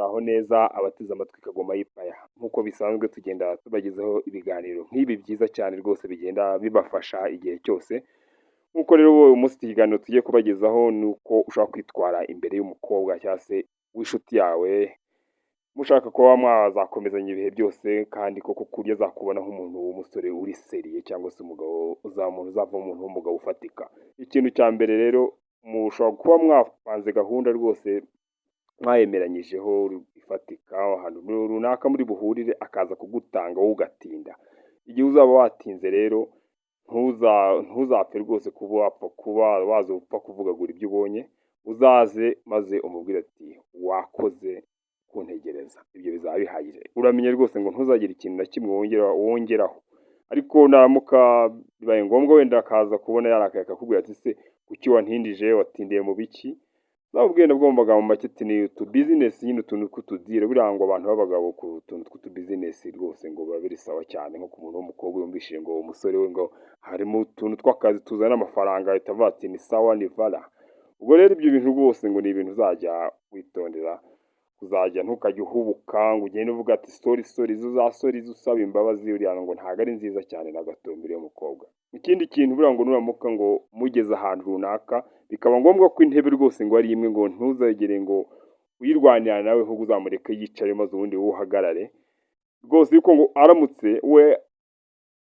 Muraho neza abateze amatwi Kagoma Empire, nk'uko bisanzwe tugenda tubagezaho ibiganiro nk'ibi byiza cyane rwose bigenda bibafasha igihe cyose. Nk'uko rero uyu munsi ikiganiro tugiye kubagezaho ni uko ushobora kwitwara imbere y'umukobwa cyangwa se w'inshuti yawe, mushaka kuba mwazakomezanya ibihe byose kandi koko ku buryo azakubona nk'umuntu w'umusore uri sérieux cyangwa se umugabo umuntu uzavamo umuntu w'umugabo ufatika. Ikintu cya mbere rero, mushobora kuba mwapanze gahunda rwose mwayemeranyijeho ifatika, ahantu runaka muri buhurire, akaza kugutanga wowe ugatinda. Igihe uzaba watinze rero, ntuzapfe rwose kuba wapfa kuba waza upfa kuvugagura ibyo ubonye, uzaze maze umubwire ati: "Wakoze kuntegereza." Ibyo bizaba bihagije. Uramenye rwose ngo ntuzagire ikintu na kimwe wongeraho. Ariko naramuka bibaye ngombwa, wenda akaza kubona yarakaye, akakubwira ati: "Se kuki wantindije? Watindiye mu biki?" Uzamubwire nabwo mu magambo make ati: "Ni utu business nyine, utuntu tw'utu deal." Buriya ngo abantu b'abagabo ku tuntu tw'utu business rwose ngo biba biri sawa cyane. Nko ku muntu w'umukobwa yumvishije ngo umusore we ngo harimo utuntu tw'akazi tuzana amafaranga, ahita avuga ati: "Ni sawa, ni vala." Ubwo rero ibyo bintu rwose ngo ni ibintu uzajya witondera kuzajya, ntukajye uhubuka ngo ugende uvuga ati: "Sorry, sorry." Izo za sorry usaba imbabazi uriya ngo ntabwo ari nziza cyane na gato imbere y'umukobwa. Ikindi kintu, buriya ngo nuramuka ngo mugeze ahantu runaka, bikaba ngombwa ko intebe rwose ngo ari imwe, ngo ntuzagere ngo uyirwanira nawe, ahubwo uzamureke yicare maze ubundi wowe uhagarare rwose. Yuko ngo aramutse we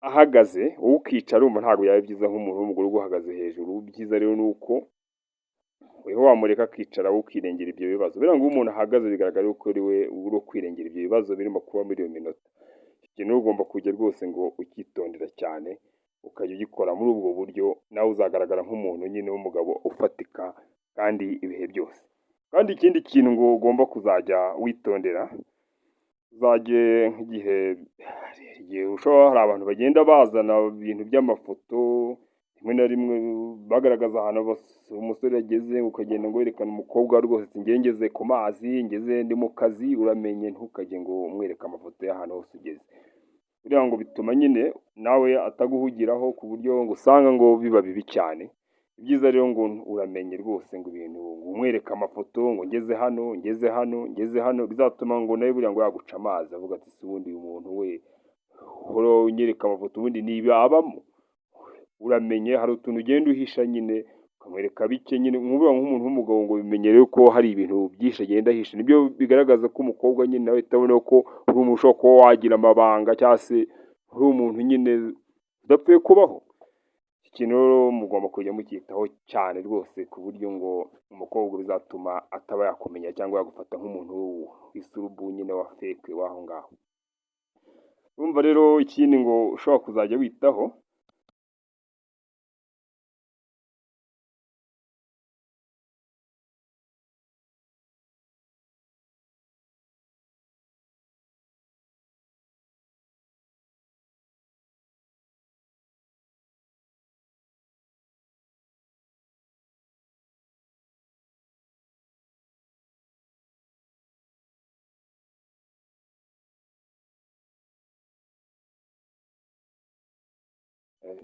ahagaze wowe ukicara, urumva ntabwo byaba byiza nk'umuntu w'umugore uguhagaze hejuru. Ibyiza rero ni uko weho wamureka akicara, wowe ukirengera ibyo bibazo. Buriya ngo iyo umuntu ahagaze, bigaragara yuko ari we uri kwirengera ibyo bibazo birimo kuba muri iyo minota. Icyo kintu ugomba kujya rwose ngo ukitondera cyane, ukajya ugikora muri ubwo buryo, nawe uzagaragara nk'umuntu nyine w'umugabo ufatika kandi ibihe byose. Kandi ikindi kintu ngo ugomba kuzajya witondera, uzajye nk'igihe igihe ushobora, hari abantu bagenda bazana ibintu by'amafoto rimwe na rimwe bagaragaza ahantu umusore yageze, ukagenda ngo werekane umukobwa rwose ati: "Njye ngeze ku mazi, ngeze ndi mu kazi." Uramenye ntukajye ngo umwereke amafoto y'ahantu hose ugeze. Buriya ngo bituma nyine nawe ataguhugiraho, ku buryo ngo usanga ngo biba bibi cyane. Ibyiza rero ngo uramenye rwose ngo ibintu ngo umwereke amafoto ngo ngeze hano, ngeze hano, ngeze hano, bizatuma ngo nawe buriya ngo yaguca amazi, avuga ati: "Si ubundi uyu muntu we uhora unyereka amafoto, ubundi niba abamo?" Uramenye hari utuntu ugenda uhisha nyine, ukamwereka bike nyine. Nk'ubu nk'umuntu w'umugabo ngo bimenyere ko hari ibintu byinshi agenda ahisha, nibyo bigaragaza ko umukobwa nyine nawe ahita abona ko uri umuntu ushobora kuba wagira amabanga, cyangwa se uri umuntu nyine udapfuye kubaho. Iki kintu rero mugomba kujya mucyitaho cyane rwose, ku buryo ngo umukobwa bizatuma ataba yakumenya cyangwa yagufata nk'umuntu w'isurubu nyine, wa fake w'aho ngaho. Urumva rero ikindi ngo ushobora kuzajya witaho,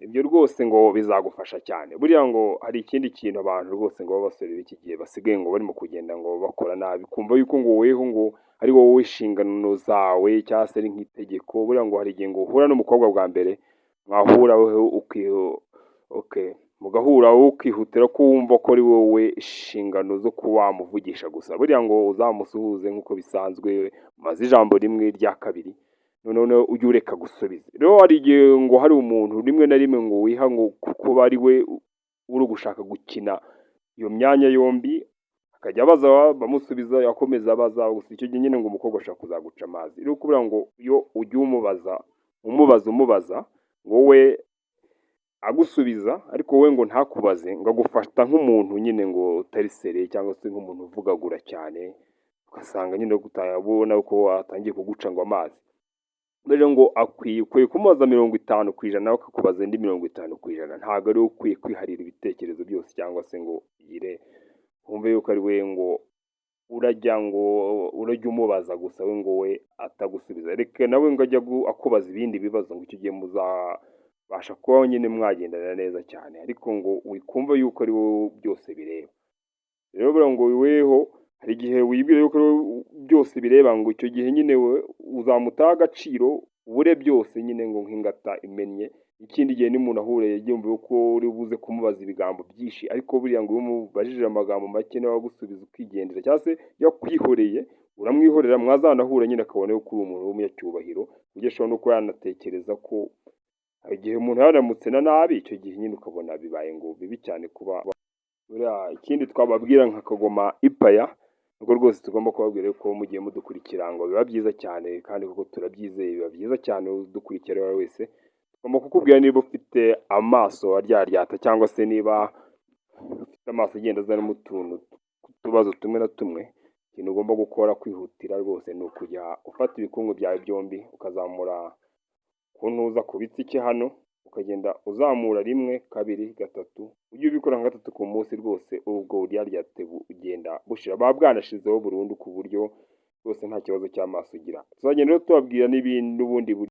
ibyo rwose ngo bizagufasha cyane. Buriya ngo hari ikindi kintu abantu rwose ngo b'abasore b'iki gihe basigaye ngo barimo kugenda ngo bakora nabi, kumva yuko ngo weho ngo ari wowe inshingano zawe cyangwa se ari nk'itegeko. Buriya ngo hari igihe ngo uhura n'umukobwa bwa mbere, mwahura mugahura, wowe ukihutira ko wumva ko ari wowe inshingano zo kuba wamuvugisha gusa. Buriya ngo uzamusuhuze nk'uko bisanzwe, maze ijambo rimwe rya kabiri, noneho ujye ureka gusubiza. Rero hari igihe ngo hari umuntu rimwe na rimwe ngo wiha ngo kuba ari we uri gushaka gukina iyo myanya yombi, akajya abaza, bamusubiza, akomeza abaza gusa. Icyo gihe nyine ngo umukobwa ashobora kuzaguca amazi. Rero kuvuga ngo iyo ujya umubaza, umubaza, umubaza, wowe agusubiza ariko wowe ngo ntakubaze, ngo agufata nk'umuntu nyine ngo utari sérieux cyangwa se nk'umuntu uvugagura cyane, ugasanga nyine ubona ko atangiye kuguca ngo amazi. Rero ngo akwiye kumubaza 50%, nawe akakubaza indi 50%. Ntabwo ari we ukwiye kwiharira ibitekerezo byose, cyangwa se ngo ugire wumve yuko ari we ngo urajya ngo urajya umubaza gusa, we ngo we atagusubiza. Reka nawe ngo ajye akubaza ibindi bibazo, ngo icyo gihe muzabasha kuba nyine mwagendana neza cyane. Ariko ngo wikumva yuko ari wowe byose bireba. Rero buriya ngo weho Hari igihe wibwira yuko byose bireba, ngo icyo gihe nyine we uzamutaho agaciro, ubure byose nyine ngo nk'ingata imennye. Ikindi gihe n'umuntu ahuriye yumva yuko uri buze kumubaza ibigambo byinshi, ariko buriya ngo iyo umubajije amagambo make nawe agusubiza ukigendera, cyangwa se iyo akwihoreye uramwihorera, mwazanahura nyine akabona yuko uri umuntu w'umunyacyubahiro, ku buryo ashobora no kuba yanatekereza ko igihe umuntu yaramutse na nabi, icyo gihe nyine ukabona bibaye ngo bibi cyane kuba buriya. Ikindi twababwira nka Kagoma Empire, ubwo rwose tugomba kubabwira ko mugiye mudukurikira ngo biba byiza cyane, kandi koko turabyizeye, biba byiza cyane. Udukurikira uwo ari we wese, tugomba kukubwira niba ufite amaso aryaryata, cyangwa se niba ufite amaso agenda azanamo utuntu tw'utubazo tumwe na tumwe. Ikintu ugomba gukora kwihutira rwose ni ukujya ufata ibikumwe byawe byombi, ukazamura ku ntuza ku bitsike hano, ukagenda uzamura rimwe, kabiri, gatatu. Ujye ubikora nka gatatu ku munsi rwose, ubwo buryaryate bugenda bushira, buba bwanashizeho burundu, ku buryo rwose nta kibazo cy'amaso ugira. Tuzagenda rero tubabwira n'ibindi n'ubundi buryo.